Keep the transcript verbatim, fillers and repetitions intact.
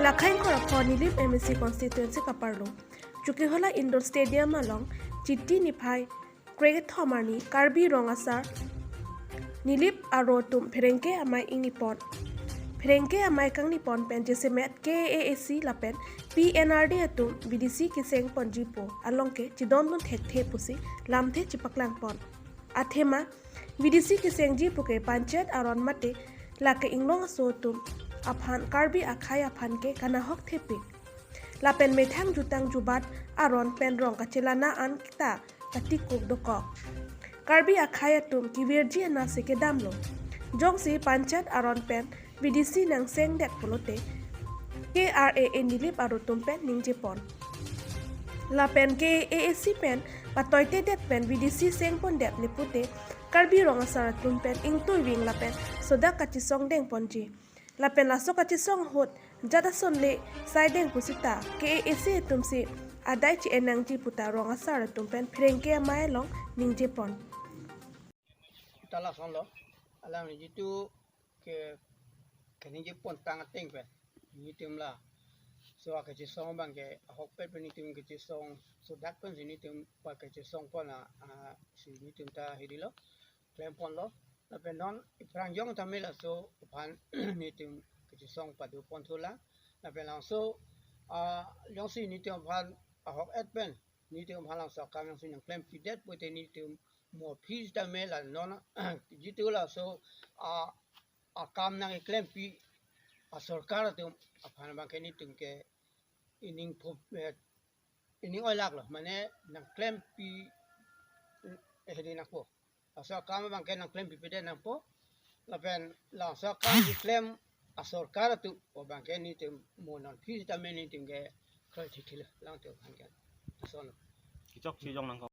Akhai Korapho Nilip M A C constituency kaparlo Chokihola Indoor Stadium along Chiti niphai krekethom arni Karbi Rong Asar Nilip aro atum pherangke amei ingnipon. Pherangke amei kangnipon pen jasemet K A A C lapen P N R D atum V D C keseng ponji pu along ke chidondun thekthe pusi lamthe chipaklangpon. Athema V D C kesengji puke panchayat aron mate lake inglong aso atum aphan Karbi akhai aphan ke kanahok thepik. Lapen methang jutang jubat aron pen rong kachelana an ta katikuk dokok. Karbi akhai atum kevirji anat si kedamlo. Jongsi panchayat aron pen V D C nangsengdet pulote K R A A Nilip aro atum pen ningjepon. Lapen K A A C pen patoitedet pen V D C sengpondet le pute Karbi Rong Asar atum pen ingtuiving lapen sodak kachesong dengponji. Lapen laso kachesong ahut jat ason le saideng pusita K A A C atum si adai chi-en nangji puta Rong Asar atum pen pherangke amei along ningjepon. Ta lasonlo, alang jitu ke kaningjepontang ateng pen nelitum laso akachesong abangke ahokpet pen nelitum kachesong sodak pensi nelitum pa kachesongpon a, a, si nelitum ta hirilo, klemponlo. Lapen non iphrang jong tame laso aphan nelitum kachesong padoponthulang. Lapen laso, a, jongsi nelitum aphan ahok-et pen nelitum aphan laso akam jongsi nangklempidet pute nelitum mo phis tame la non jitu laso, a, akam nangklempi asorkar atum aphan abangke nelitum ke ining pho, eh, ining oilaklo, mane nangklempi, eh, hedi nangpo. Laso akam abangke nangklempipedet nangpo. Lapen laso akam keklem asorkar atum abangke nelitum mo non phis tame nelitum ke kroithithilo, alangtum aphan ke. Lason. Kichok si jong nang